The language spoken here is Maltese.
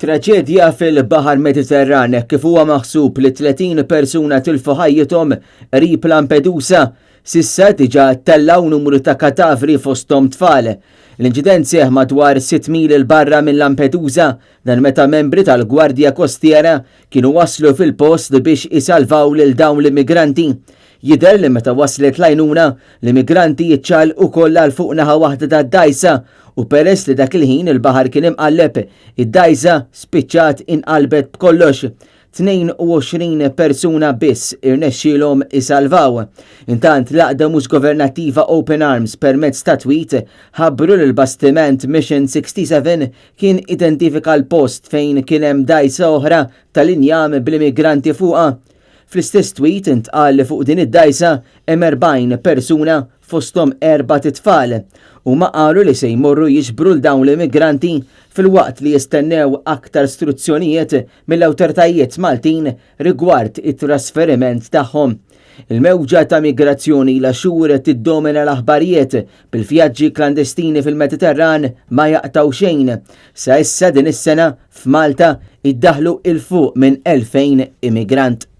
Traġedja fil-Baħar Mediterran hekk kif huwa maħsub li 30 persuna tilfu ħajjithom qrib Lampedusa. S'issa diġà ttellgħu numru ta' katavri fosthom tfal. L-inċident seħħ madwar 6 mil 'il barra minn Lampedusa, dan meta membri tal-Gwardja Kostiera kienu waslu fil-post biex isalvaw lil dawn l-immigranti. Jidher li meta waslet l-għajnuna, l-immigranti ċċaqalqu kollha 'l fuq naħa waħda tad-dgħajsa u peress li dak il-ħin il-baħar kien imqalleb, id-dgħajsa spiċċat inqalbet b'kollox. 22 persuna biss irnexxielhom isalvaw. Intant l-għaqda mhux governattiva Open Arms permezz ta' tweet ħabbru li l-bastiment Mission 67 kien identifika l-post fejn kien hemm dgħajsa oħra tal-injam bl-immigranti fuqha. Fl-istess tweet intqal li fuq din id-dgħajsa hemm 40 persuna fosthom erbat itfal. Huma qalu li se jmorru jiġbru 'l dawn l-immigranti filwaqt li jistennew aktar struzzjonijiet mill-awtoritajiet Maltin rigward it-trasferiment tagħhom. Il-mewġa ta' migrazzjoni ilha xhur tiddomina l-aħbarijiet bil-vjaġġi klandestini fil-Mediterran ma jaqtgħu xejn. Sa issa din is-sena f'Malta iddaħlu 'il fuq minn 2,000 immigrant.